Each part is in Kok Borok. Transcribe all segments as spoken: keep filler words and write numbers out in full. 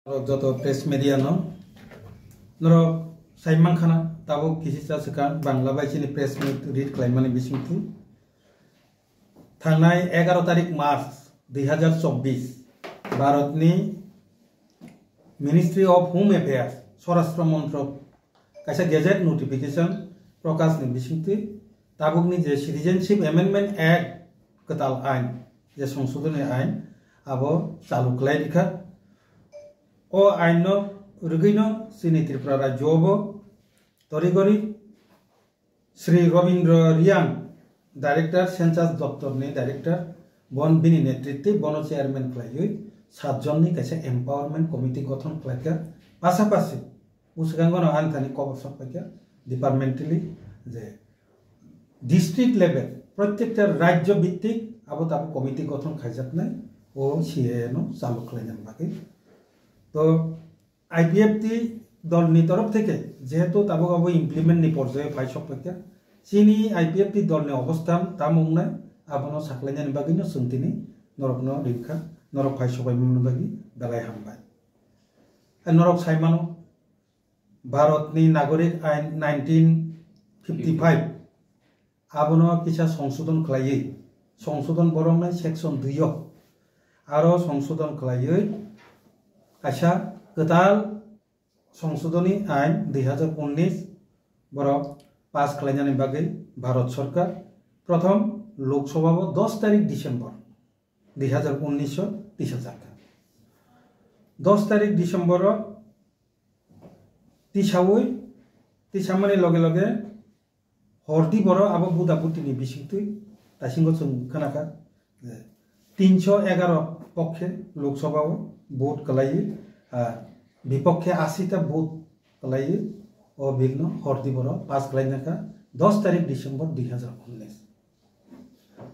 Norok joto press media no, norok sai mankhana tabuk kisisa swkang Bangla bai chini press meet read khlaimani bisingtwi. Thangnai egaro tarik March dui hazar chobbish, Bharatni Ministry of Home Affairs, Swarashtra Montrok, kaisa gazette notification prokashni bisingtwi tabukni je Citizenship Amendment Act kwtal ain, je songsodoni ain, abo chalu khlai rikha. O ain no rwgwino chini Tripura rajyo bo torigori Sri Robindra Riang, Director, Census Doptor ni Director, bon bini netritwi bono chairman khlaiwi sat jonni kaisa empowerment committee gothon khlaikha. Pasapasi bwskango no ani thani kobor sok paikha, departmentally je district level, prottekta rajyo bhittik abo tabuk committee gothon khaijaknai, o C A A no chalu khlaina bagwi. To I P F T dolni torof theke jehetu tabuk abo implement ni porjayo phai sok paikha, chini I P F T dolni obosthan tamo wngnai, abono saklainani bagwino chwng tini norokno rinkha, norok phai sobaimani bagwi belai hambai. Norok saimano, Bharatni Nagorik Ain nineteen fifty-five, abono kisa songsodon khlaiwi, songsodon boroknai section dui o aro songsodon khlaiwi kaisa kwtal songsodoni ain dui hazar unnish borok pass khlainani bagwi Bharat Sarkar prothom Lok Sabha o dos tarik December dui hazar unnish o tisajakha. Dos tarik December o tisawi, tisamani loge loge hordi boro abo buda butini bisingtwi taisingo chwng khnakha je tinsho egaro pokkhe Lok Sabha o vote khlaiwi, ah, bipokkhe ashi ta vote khlaiwi o bill no hordi boro pass khlainakha dos tarik December dui hazar unnish.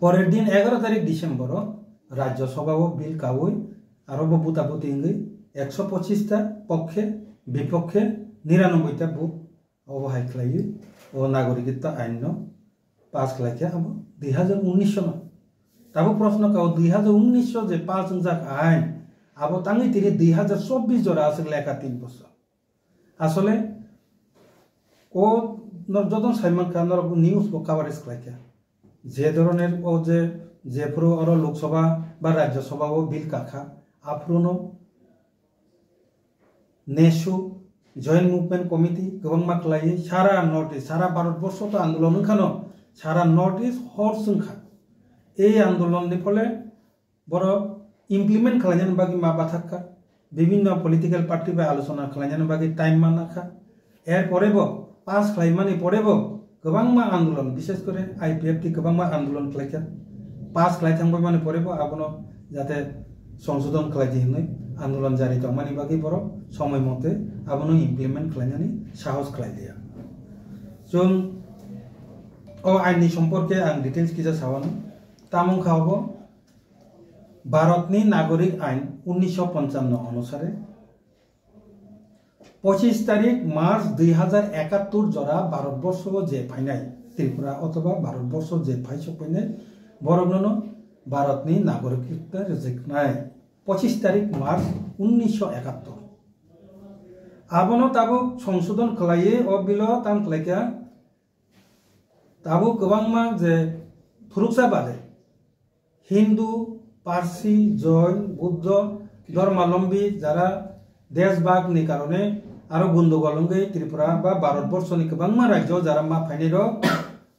Porer din egaro tarik December o Rajya Sabha o bill kawi aro bo buta buti wngwi ekso pochis ta pokkhe, bipokkhe niranobboi ta vote obo hai khlaiwi o nagorikitto ain no pass khlaikha abo dui hazar unnish no. Tabuk proshno kao dui hazar unnish je pass wngjak ain abo tangwi tini dui hazar chobbish jora aswk lekha tin bosor. Asole o norok jotono sai mankha, norok news bo coverage khlaikha. Je dhoroner o je, jephuru oro Lok Sabha ba Rajya Sabha o bill kakha, aphuru no nesu, Joint Movement Committee kwbangma khlaiwi sara North East, sara Bharat borsho to andolon wngkhano, sara North East hor swngkha. Ei andolon ni phole borok implement khlainani bagwi ma bathakha, bibinno political party bai alochona khlainani bagwi time manakha. Er pore bo pass khlaimani pore bo kwbangma andolon, bishes kore I P F T kwbangma andolon khlaikha. Pass khlai thangbaimani pore bo abono jate songsodon khlai di hinwi andolon jari tongmani bagwi borok somoi mote abono implement khlainani sahos khlai liya. Chwng o ain ni somporke ang details kisa sawano. Tamo wngkha obo Bharatni Nagorik Ain unnisho ponchanno onusare pochis tarik March dui hazar ekattor jora Bharatborsho je phainai Tripura othoba Bharatborsho je phai sok phainai borokno no Bharatni Nagorikotto rwjaknai pochis tarik March unnisho ekattor. Abono tabuk songsodon khlaiwi o bilo tam khlaikha. Tabuk kwbangma je phuruksa bade Hindu, Parsi, Jain, Buddho, Dharmalombi, jara deshbhag ni karone aro gundogol wngwi Tripura ba Bharat borsho ni kwbangma rajyo jara ma phainai rok,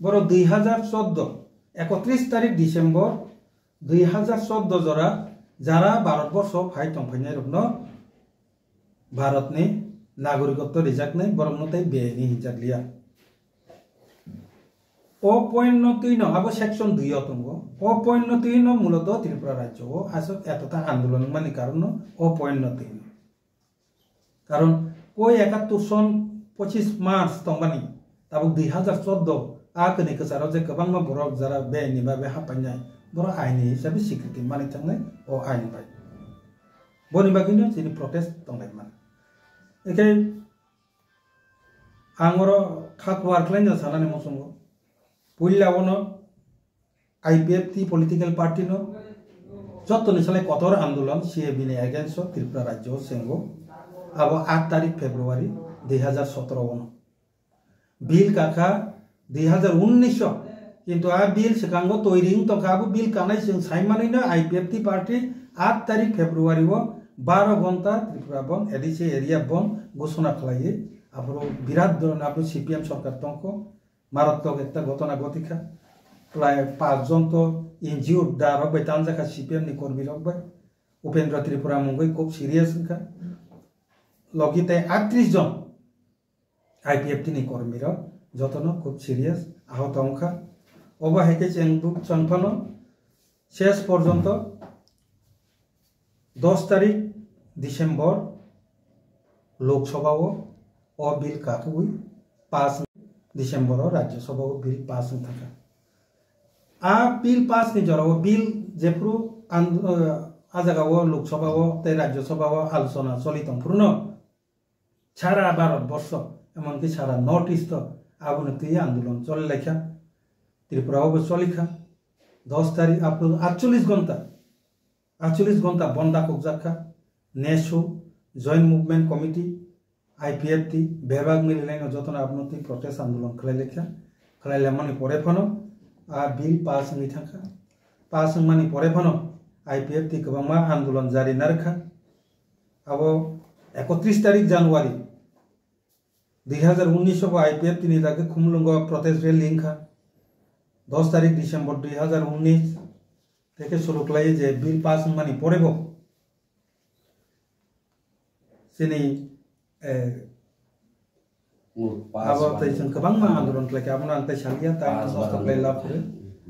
borok dui hazar chordo, ekotris tarik December dui hazar chordo jora jara Bharat borsho phai tong phainai rokno Bharatni nagorikotto rijaknai borokno tei bini hinjak liya. O point no twi no abo section dui o tongo. O point no twi no muloto Tripura rajyo o aswk etota andolon wngmani karon no o point no twi no. Karon koi ekattor son pochis March tongmani tabuk dui hazar chordo a kwnwi kwcharo je kwbangma borok jara bini babe hapainai borok aini hisabe sikriti mani thangnai o ain bai. Boni bagwino chini protest tonglaimani. Ekhe ang oro kha kuar khlaino sanani muchungo. Puila ono I P F T political party no Jottoni salai kotor andolon C A B ni against o Tripura rajyo o chengo. Abo aat tarik February dui hazar sotoro ono. Bill kakha dui hazar unnish o, kintu a bill swkango toiri wng tongkha. Abo bill kanai chwng saimanwino I P F T party aat tarik February o baro ghonta Tripura Bandh, A D C area bandh ghosona khlaiwi. Aphuru birat dhoroner aphuru C P M sorkar tongkho. Marattwk ekta ghotona ghotikha. Prai pach jon to injured da rok bai tanjakha C P M ni kormi rok bai. Upendra Tripura mungwi khub serious wngkha. Logi tei aatris jon I P F T ni kormi rok jotono khub serious ahot wngkha. Obo hai khe cheng duk chang phano ses porjonto dos tarik December Lok Sabha o o bill kakwi pass, December o Rajya Sabha o bill pass wng thangkha. A bill pass ni jora o bill jephuru and, uh, a jaga o Lok Sabha o tei Rajya Sabha o alochona choli tong phuru no sara Bharat borsho, emonki sara North East o aboni twi andolon choli laikha. Tripura o bo choli kha. Dos tarik aphuru aatcholish ghonta, aatcholish ghonta bandh dakokjak kha. NESO, Joint Movement Committee, I P F T, bebak mili laino jotono aboni twi protest andolon khlai laikha. Khlai laimani pore phano a bill pass wngwi thangkha. Pass wngmani pore phano I P F T kwbangma andolon jari narwkha. Abo ekotris tarik January dui hazar unnish o bo I P F T ni dagi Khumulwngo protest rally wngkha. Dos tarik December dui hazar unnish theke suru khlai je bill pass wngmani pore bo chini, eh, Mur pass abo tei wngmani chwng kwbangma andolon khlai kha, abono ang tei salia, tai pass nosto wngmani khlai lab khe.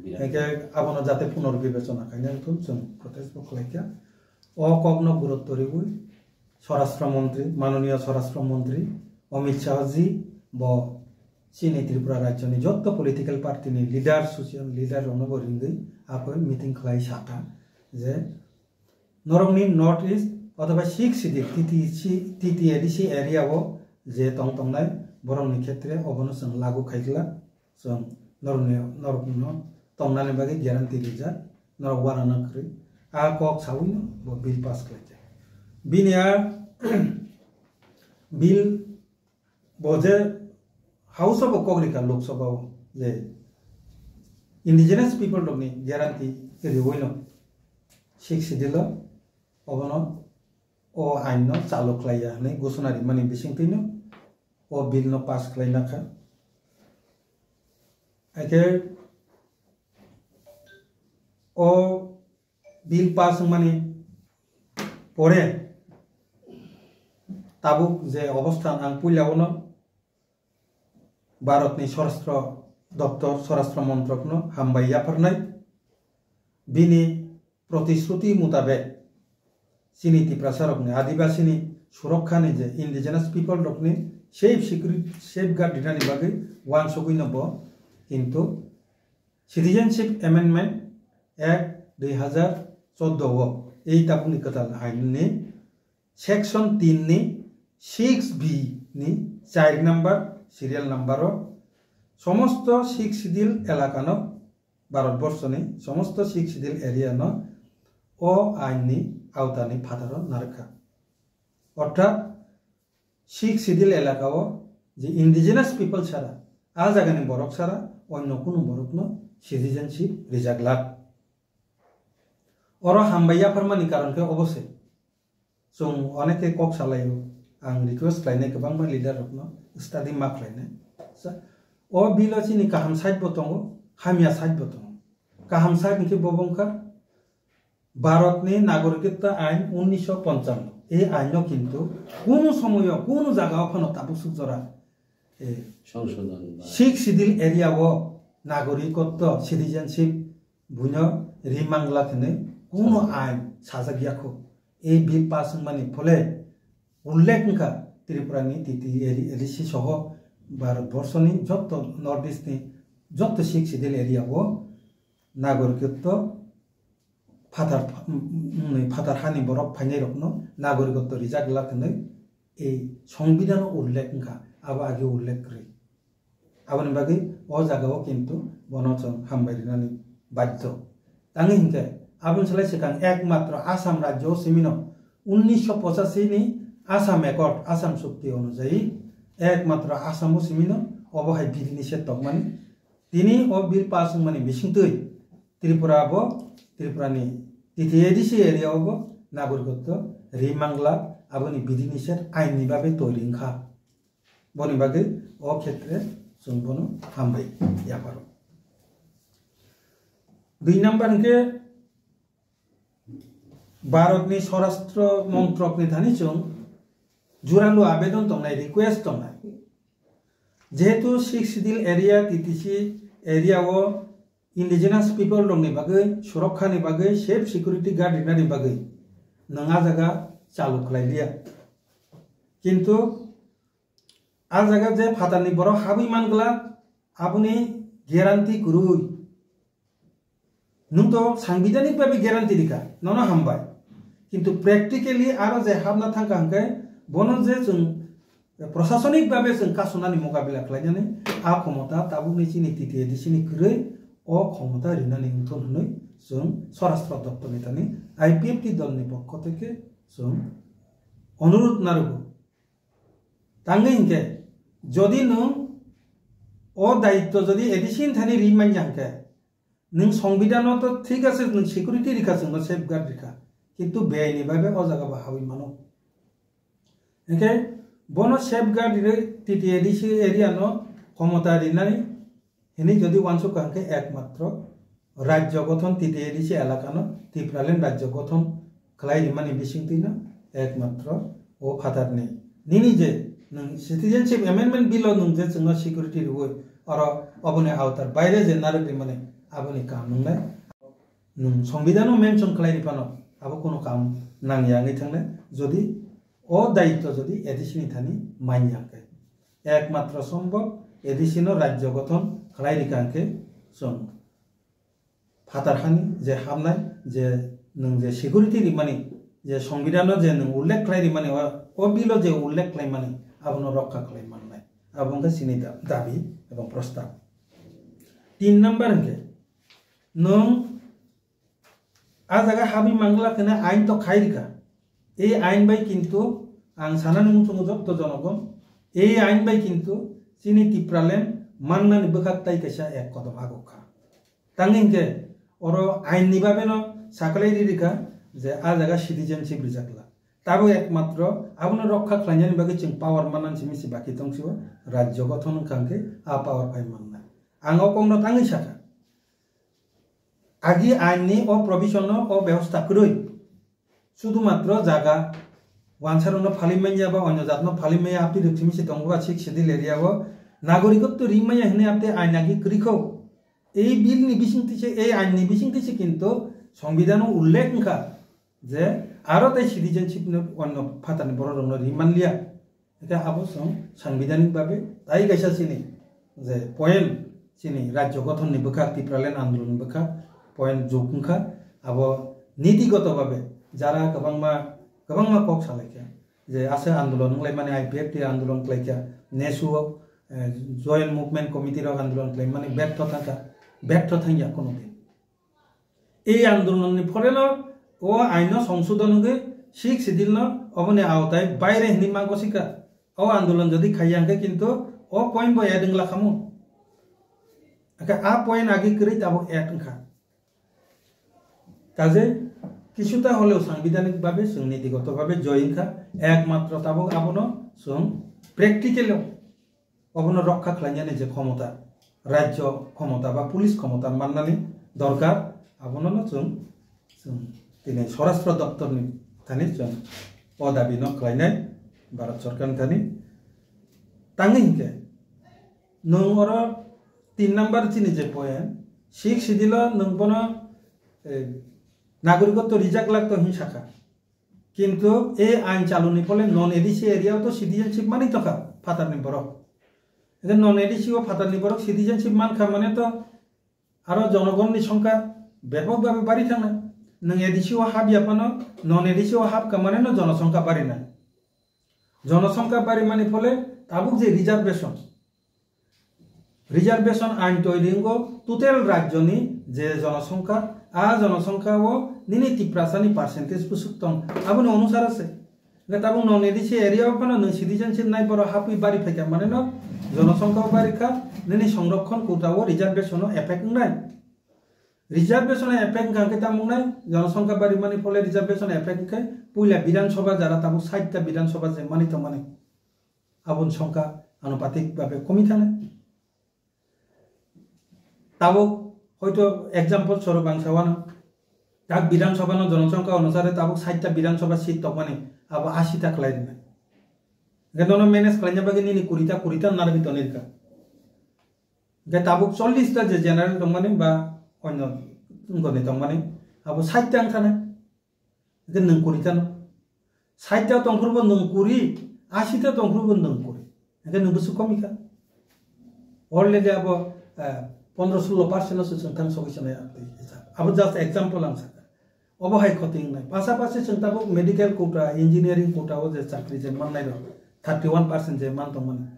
Birat. Hingkhe abono jate punorbibechona khainai wngthun, chwng protest bo khlai kha. O kokno gurutto riwi Swarashtra Montri, Manoniya Swarashtra Montri Amit Shah ji bo chini Tripura rajyoni jotto political party ni leader, social leader rokno bo ringwi aphoi meeting khlai sakha je norokni North East othoba Sixth Schedule T T C, T T A D C area o je tong tongnai borokni khetre obono chwng lagu khai glak. Chwng norokni, norokno tongnani bagwi guarantee rijak, norok uanana kwrwi. A kok sawino bo bill pass khlaijak. Bini a bill bo je House o bo kok rikha Lok Sabha o je indigenous people rokni guarantee riwino Sixth Schedule o obono o ain no chalu khlaiya hwnwi ghosona rimani bisingtwino o bill no pass khlaina kha. Haikhe o bill pass wngmani pore tabuk je obostha ang puila ono Bharatni Swarashtra Doptor, Swarashtra Montrokno hambai yapharnai. Bini protisruti mutabek chini Tiprasarokni, Adibasini surokkha ni je indigenous people rokni safe security, safeguard rinani bagwi uansugwino bo kintu Citizenship Amendment Act dui hazar chordo o ei tabukni kwtal ainni Section tin ni six B ni char number serial number o somosto Sixth Schedule elaka no, Bharat borso ni somosto Sixth Schedule area no o ain ni aota ni phataro narwkha. Orthat Sixth Schedule elaka o je indigenous people sara, a jaga ni borok sara, onno kunu borok no citizenship rijak glak. Oro hambai yapharmani karon khe obo se. Chwng oneke kok salaio, ang request khlainai kwbangma leader rokno study ma khlainai. Sa-, o bill o chini kaham side bo tongo, hamya side bo tongo. Kaham side hwnkhe bo wngkha Bharatni Nagorikotto Ain unnisho ponchanno. Ei aino kintu kunu somoyo, kunu jagao phano tabuk suk jora, eh, Songsodhon ba. Sixth Schedule area o Nagorikotto, citizenship, buino rimang glak hinwi kuno ain sajak yakho. Ei bill pass wngmani phole ullekh wngkha Tripura ni T T A D C soho Bharat borso ni jotto North East ni jotto Sixth Schedule area o nagorikotto phatar, mm, mm, phatar hani borok phainai rokno nagorikotto rijak glak hinwi ei songbidhano ullekh wngkha, abo age ullekh kwrwi. Aboni bagwi o jagao kintu bono chwng hambai rinani badhyo. Tangwi hinkhe Aboni salai swkang ekmatro Assam rajyo o simino unnisho pochashi ni Assam Accord, Assam Chukti onujayi ekmatro Assam o simino obo hai bidhi nishedh tongmani. Tini o bill pass wngmani bisingtwi Tripura bo, Tripura ni T T A D C area o bo nagorikotto ri mangla, aboni bidhi nishedh ain ni bagwi toiri wngkha. Boni bagwi o khetre chwng bono hambai yapharo. Dui number hwnkhe Bharatni Swarashtra Montrokni thani chwng juralu abedon tongnai, request tongnai. Jehetu Sixth Schedule area, T T C area o indigenous people rokni bagwi, surokkha ni bagwi, safe security guard rinani bagwi nwng a jaga chalu khlai liya. Kintu a jaga je phatarni borok habwi mangla, aboni guarantee kwrwi. Nwng to sangbidhanik bhabe guarantee rikha, nono hambai. Kintu practically aro je habna thangkha hwnkhe bono je chwng prosasonik bhabe chwng kasunani mokabila khlainani a khomota tabukni chini T T A D C ni kwrwi o khomota rinani wngthun hwnwi chwng Swarashtra Doptorni thani I P F T dolni pokho theke chwng onurudh narwgo. Tangwi hinkhe jodi nwng o daitto jodi A D C ni thani ri manya hinkhe, nwng songbidhano to thik ase, nwng security rikha, chwngno safeguard rikha, kintu beaini bhabe o jaga bo habwi mano. Hinkhe bono safeguard rinwi T T A D C area no khomota rinani hini jodi uansukha hinkhe ekmatro rajyo gothon T T A D C elakano Tipraland rajyo gothon khlai rimani bisingtwino ekmatro o phatarni nini je nwng Citizenship Amendment Bill o nwng je chwngno security rwui oro oboni awtar baire je narwk rimani aboni kaham wngnai. Nwng songbidhano mention khlai riphano abo kono kaham nangya wngwi thangnai jodi o daitto jodi A D C ni thani manya hinkhe. Ekmatro sombhob A D C no rajyo gothon khlai rikha hinkhe chwng phatar hani je habnai je nwng je security rimani je songbidhano je nwng ullekh khlai rimani o, o bill o je ullekh khlaimani abono rokha khlai mannai. Abo wngkha chini da-, dabi ebong prostab. Tin number hinkhe nwng a jaga habwi mangla kheno ain to khai rikha. Ei ain bai kintu ang sanani muchungo jotto jonogon, ei ain bai kintu chini Tipraland mannani bwkhak tai kaisa ek kodom agukha. Tangwi hinkhe oro ain ni babeno saklai ri rikha je a jaga citizenship rijakla. Tabuk ekmatro abono rokha khlainani bagwi chwng power mannani simi se baki tongsio, rajyo gothon wngkha hinkhe a power phai mannai. Ang o kokno tangwi sakha. Agi ain ni o provision no o bebosta kwrwi. Sudu matro jaga wansarokno phalwi manya ba onyo jatno phalwi manya apni rwk simi se tongo ba Sixth Schedule area o nagorikotto ri manya hwnwi apni ain agi kwrwi kho. Ei bill ni bisingtwi se, ei ain ni bisingtwi se kintu songbidhano ullekh wngkha je aro tei citizenship no onyo phatarni borok rokno ri manliya. Hingke abo chwng sangbidhanik babe tai kaisa chini je point chini rajyo gothon ni bwkhak, Tipraland andolon ni bwkhak point jug wngkha. Abo nitigoto babe jara kwbangma, kwbangma kok salaikha je aswk andolon wnglaimani I P F T andolon khlaikha, nesu o, eh, Joint Movement Committee rok andolon khlaimani bertho thangkha, bertho thangya kono din. Ei andolonni phoreno o aino songsodon wngwi Sixth Schedule no oboni aotai baire hinwi ma gosika. O andolon jodi khaiya hwnkhe kintu o point bo add wngla khamu. Hwnkhe a point agi kwrwi tabuk add wngkha. Kaje kisuta holeo sangbidhanik babe chwng nitigoto babe joy wngkha. Ekmatro tabuk abono chwng practical o obono rokha khlainani je khomota, rajyo khomota ba police khomota mannani dorkar, abono no chwng, chwng tini Swarashtra Doptorni thani chwng o dabino khlainai Bharat Sorkarni thani. Tangwi hinkhe nwng oro tin number chini je point, Sixth Schedule o nwng bono, eh, nagorikotto rijak lak to hin sakha. Kintu e ain chaluni phole non A D C area o to citizenship mani tokha phatarni borok. Ede non A D C o phatarni borok citizenship mankha mane to aro jonogonni songkha bepok babe bari thangna. Nwng A D C o hapya phano non A D C o hapkha mane no jonosongkha barinai. Jonosongkha barimani phole tabuk je reservation, reservation ain toiri wngo total rajyoni je jonosongkha A jonosongkha o nini Tiprasani percentage bwswk tong, aboni onusare se. Hwnkhe tabuk non A D C area o phano nwng citizenship nai borok hapwi bari phaikha, mane no jonosongkha o bari kha, nini songrokhon kota o reservation o effect wngnai. Reservation o effect wngkha hwnkhe tamo wngnai, jonosongkha bari mani phole reservation o effect wngkhe puila Bidhan Sabha jara tabuk sait ta Bidhan Sabha je mani tongmani, aboni songkha anupatik bhabe komi thangnai. Tabuk hoito example swrwk ang sawano, tak Bidhan Sabha no jonosongkha onusare tabuk sait ta Bidhan Sabha seat tongmani, abo ashi ta khlai rwnai. Hwnkhe nono manage khlaina bagwi nini kuri ta, kuri ta narwgwi tonirkha. Hwnkhe tabuk chollish ta je general tongmani ba onyo wngoni tongmani, abo sait ta wngkha na. Hwnkhe nwng kuri tano. Sait ta tongphuru bo nwng kuri, ashi ta tongphuru bo nwng kuri. Hwnkhe nwng bwswk komi kha. Already abo, eh, pondro sullo percent no se chwng thang sogwi sanai. Abo just example ang sakha. Obo hai khoti wngnai. Pasapasi chwng tabuk medical quota, engineering quota o je chakri je mannai rok, thirty one percent je man tongmani.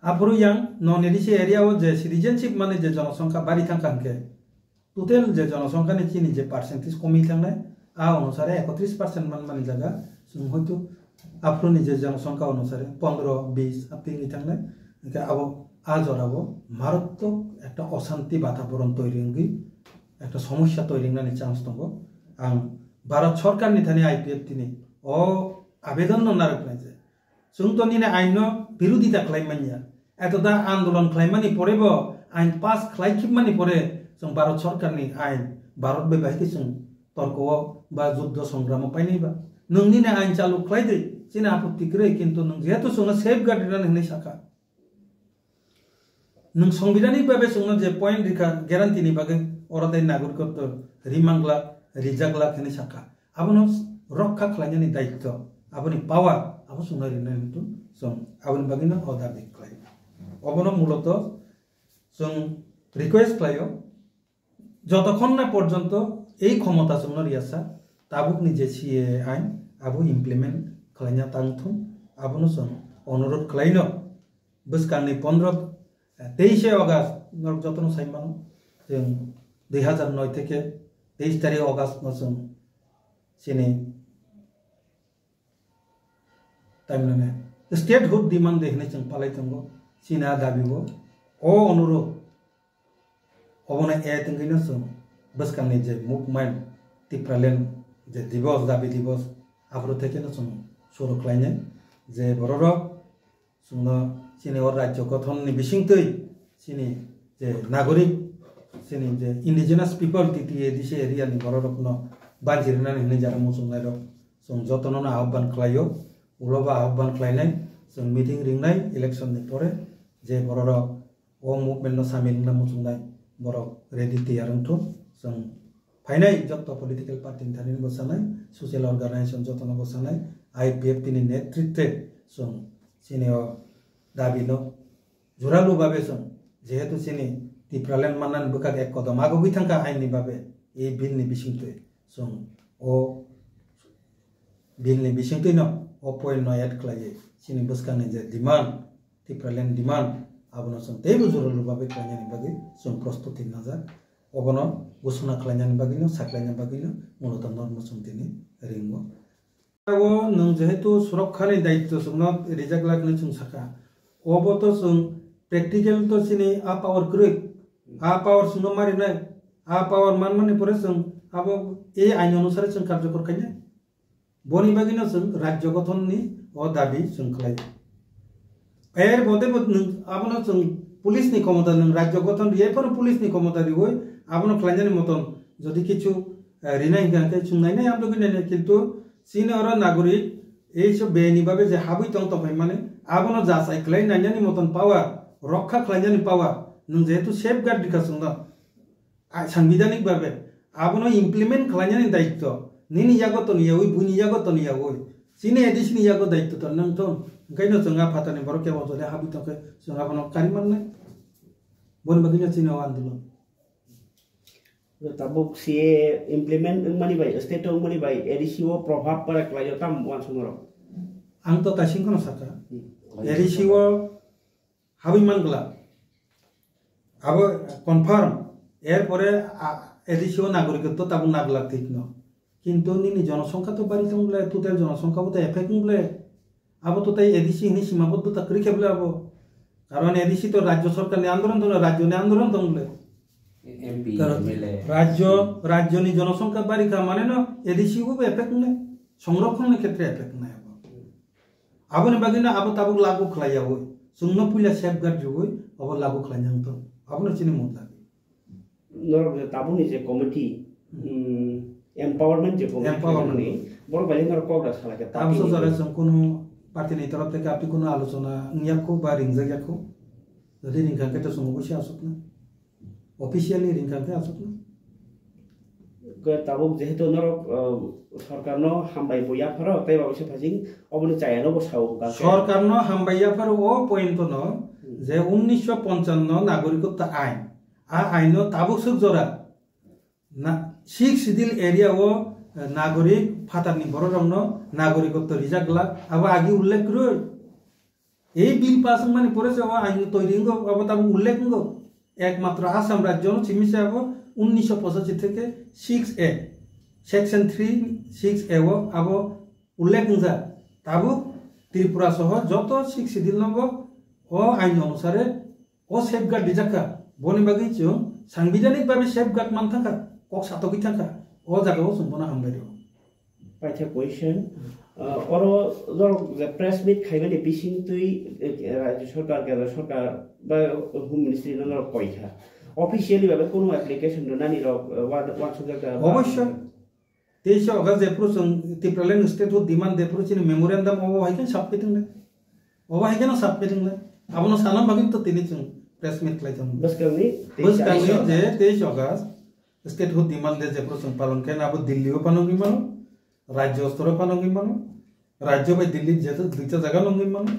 Aphuru yang non A D C area o je citizenship mani je jonosongkha bari thangkha hwnkhe, total je jonosongkhani chini je percentage komi thangnai, a onusare ekotris percent manmani jaga chwng hoito aphuruni je jonosongkha onusare pondro, bis apni wngwi thangnai. Hwnkhe abo a jorao maratok ekta oshanti bataboron toiri wngwi ekta somosya toiri wngnani chance tongo. Ang Bharat Sorkarni thani I P F T ni o abedonno narwknai je, chwng to nini aino birodita khlai manya. Eto da andolon khlaimani pore bo, ain pass khlai khibmani pore, chwng Bharat Sorkarni ain, Bharat bai bahai khe chwng torko o ba juddo songramo painai ba. Nwng nini ain chalu khlai di, chini apotti kwrwi, kintu nwng jehetu chwngno safeguard rinani hwnwi sakha. Nwng songbidanik babe chwngno je point rikha guarantee ni bagwi, oro tei nagoritotto rimangla, rijakla hwnwi sakha. Abono rokha khlainani daitto, aboni power abo chwngno rinani hintu chwng aboni bagwino o dabi khlai. Obono muloto chwng request khlaio, jotokhon na porjonto ei khomota chwngno riyasa, tabukni je C A A ain abo implement khlaina tangthung, abono chwng onurodh khlaino. Bwskangni pondro, teishe August, norok jotono sai mano, chwng dui hazar noi theke teis tarik August no chwng chini, tamhinani, statehood demand de hinwi chwng palai tongo. Chini a dabi bo, o onurodh, obono add wngwino chwng bwskangni je movement, Tipraland je divos, dabi divos, aphuru thekeno chwng suru khlainai je bororok chwngno chini o rajyo gothon ni bisingtwi chini je nagorik, chini je indigenous people, T T A D C area ni bororokno banchi rwnani hinwi jara muchungnairok chwng jotono no ahobban khlaio, ulo ba ahobban khlainai, chwng meeting ringnai election ni pore, je bororok o movement no samil wngna muchungnai borok ready tiyar wngthung. Chwng phainai jotto political party ni thani bo sanai, social organization jotono bo sanai, I P F T ni netritwe chwng chini o dabi no juralu babe chwng, jehetu chini Tipraland mannani bwkhak ek kodom agugwi thangkha ain ni babe, ei bill ni bisingtwi chwng o bill ni bisingtwi no o point no add khlaiwi chini bwskangni je demand, Tipraland demand, abono chwng teibo juralu babe khlainani bagwi chwng prostuti najak. Obono ghosona khlainani bagwino, saklaina bagwino muloto normo chwng tini ringo. O nwng jehetu surakhani daitto chwngno rijak lakni chwng sakha. Obo to chwng practical to chini a power kwrwi. A power chwngno marinai. A power manmani pore chwng abo ei ain onusare chwng karjokor khainai. Boni bagwino chwng rajyo gothonni o dabi chwng khlai. Er bode bo nwng abono chwng police ni khomota, nwng rajyo gothon riyai phano police ni khomota riwi abono khlainani moton jodi kichu, eh, rinai hwnkhe chwng nainai amtwgwi nainai, kintu chini oro nagorik ei so beni babe je habwi tong tongphai mani abono jachai khlai nainani moton power, rokha khlainani power nwng jehetu safeguard rikha chwngno. A, sangbidanik babe abono implement khlainani daitto nini yago toniyawi, buini yago toniyawi, chini A D C ni yago daitto to nang thung. Hwnkhaino chwng a phatani borok kebo jodi habwi tongkhe chwng abono kari mannai. Boni bagwino chini o andolon. Tabuk C A A implement wngmani bai, state o wngmani bai A D C o probhab para khlaio tam uansukmarok? Ang to kaising kheno sakha. Hmm. A D C o habwi man glak. Abo confirm. Erpore, a, A D C o nagorik to tabuk naglak thik no. Kintu nini jonosongkha to bari tong ble, total jonosongkha bo to effect wng ble. Abo to tai A D C hini sima bo to ta kwrwi khe ble abo. Karon A D C to rajyo sorkar ni andoron tong, rajyo ni andoron tong ble. M P, Karon M L A. Rajyo, rajyo ni jonosongkha bari kha mane no A D C bo effect wngnai. Songrokhon ni khetre effect wngnai abo. Aboni bagwi no abo tabuk lagu khlai yawi. Chwngno puila safeguard riwi abo lagu khlai nang tong. Abono chini mung dabi. Norok je tabukni je committee, Hmm. um, empowerment je committee Empowerment. Khlaimani, borok bai norok kok da salai kha, Tabso tabukni jora je chwng kunu party ni torof theke apni kunu alochona wngya khu ba ringjak ya khu. Jodi ringkha khe to chwng obosi aswkna. Officially ringkha khe aswkna. Ke tabuk jehetu norok, uh, sorkarno hambai bo yapharo, tei ba obosi phasing oboni chayano bo sao ka khe. Sorkarno hambai yapharo o point no Hmm. je unnisho ponchano nagorikotto ain. A aino tabuk swk jora na, Sixth Schedule area o, eh, nagorik phatarni borok rokno nagorikotto rijak glak, abo agi ullekh kwrwi. Ei bill pass wngmani pore se o ain toiri wngo, abo tabuk ullekh wngo. Ekmatro Assam rajyo no simi se abo unnisho pochashi theke six A, section three six A o abo ullekh wngjak. Tabuk Tripura soho joto Sixth Schedule no bo o ain onusare O safeguard rijak kha, boni bagwi chwng sangbidhanik babe safeguard man thangkha, kok satogwi thangkha, o jagao chwng bono hambai rwo. Paitha question, uh, oro norok je press meet khaimani bisingtwi, eh, rajya sarkar, kendra sarkar ba home ministry no norok koi kha. Officially babe kono application rwnani rok, uh, wan-, wansukjak da ba? Obossoi. Teisa August jephuru chwng Tipraland statehood demand jephuru chini memorandum obo hai khe submit wngnai. Obo hai kheno submit wngnai. Abono sana bagwi to tini chwng press meet khlai tongo. Bwskangni teisa Bwskangni August. Je teisa August statehood demand day jephuru chwng palon khe abo Delhi o phano wngwi mano, rajyo stor o phano wngwi mano, rajyo bai Delhi je duita jaga no wngwi mano.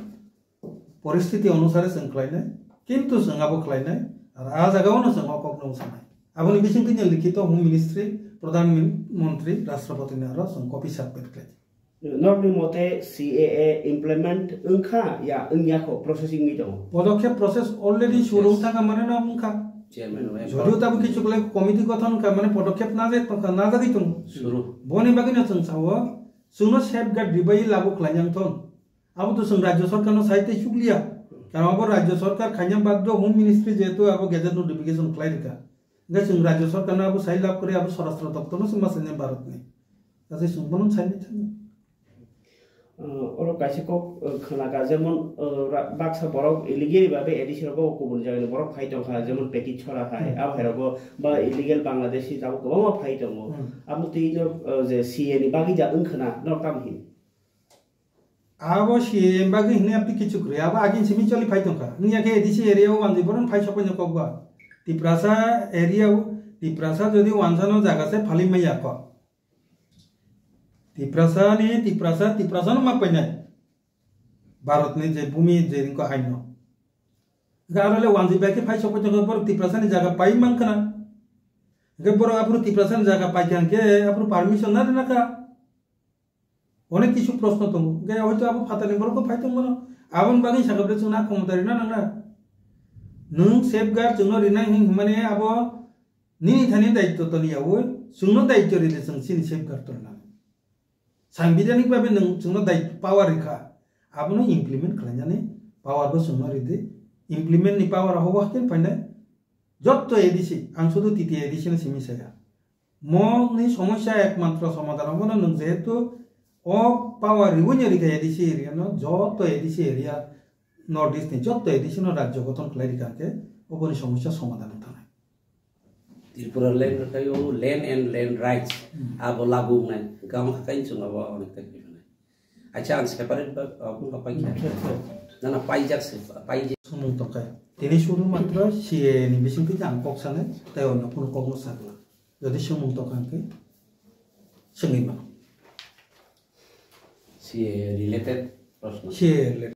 Poristiti onusare chwng khlainai, kintu chwng abo khlainai, ar a jagao no chwng o kokno wngsanai. Aboni bisingtwi no likhito Home Ministry, Pradhan Min-, Mantri, Rashtrapati ni aro chwng copy submit khlai. Norokni mote C A A implement wngkha ya wngya kho processing ni tongo? Podokhep process already Yes. Shuru wngthangkha mane no wngkha. Chairman of Jodio tabuk kichu khlai committee gothon wngkha mane podokhep najak tongkha, najagwi tongo. Shuru. Boni bagwi no chwng sao, chwngno safeguard ribai lagu khlainang thon. Abo to chwng rajyo sarkarno sai tei chukliya. Karon abo rajyo sarkar khaina bagwi Home Ministry jehetu abo gazette notification khlai rikha. Hwnkhe chwng rajyo sarkarno abo sai lab kwrwi abo Swarashtra Doptorno se ma sainai Bharatni. Kaisa chwng bono sainai thangwi. Uh, oro kaisa kok, uh, khna ka, jemon, uh, ra-, baksa borok illegally babe A D C rogo kubun jagani borok phai tongkha, jemon Petit Chhara hai, Hmm. abo hai rogo ba illegal Bangladeshi tabuk kwbangma phai tongo. Hmm. Abo twi norok, uh, je C A ni bagwi ja wng khna norok tamo hin? Abo C A M bagwi hwnwi apni kichu kwrwi, abo agin simi choli phai tongkha. Wngya khe A D C area o wanjwi bohrok phai sokphaino kokba. Tiprasa area o, Tiprasa jodi wansano jaga se phalwi manya kok. Tiprasa ni, Tiprasa, Tiprasa no ma painai. Bharat ni je bhumi je ringko aino. Hwnkhe aro le wanjwi bai khe phai sokphai tongkha, borok Tiprasa ni jaga pai mankha na. Hwnkhe borok aphuru Tiprasa ni jaga paikha hwnkhe aphuru permission na rwna kha. Onek kisu proshno tongo. Hwnkhe hoito abo phatarni borok phai tongmano. Aboni bagwi sakha bre chwngno khomota rina nangna. Nwng safeguard chwngno rinai hwn-, hwnmani abo nini thani daityo toniya oi. Chwngno daityo rile chwng chini safeguard tonna. Sangbidhanik babe nwng chwngno dai-, power rikha. Abono implement khlainani power bo chwngno ridi. Implement ni power hobo hakhe phainai. Jotto A D C, ang sudu T T A A D C no simi saya. Mo ni somosya ekmatro somadhan obono nwng jehetu o power riwini rikha A D C area no, jotto A D C area, North East ni jotto A D C no rajyo gothon khlai rikha khe oboni somosya somadhan wng thanai. Tripura land rwkhaio land and land rights Hmm. abo lagu wngnai, gama hakai chwng abo onek ta kiphilnai. Acha ang separate ba, uh, buka paikha. Acha, acha. Nana paijak se, paijak. Sumung tongkha. Tini suru matro C A A ni bising twi ang kok sanai, tei onno kunu kok no sakla. Jodi sumung tongkha hwnkhe, swngwi mano. C A A related proshno. C A A related.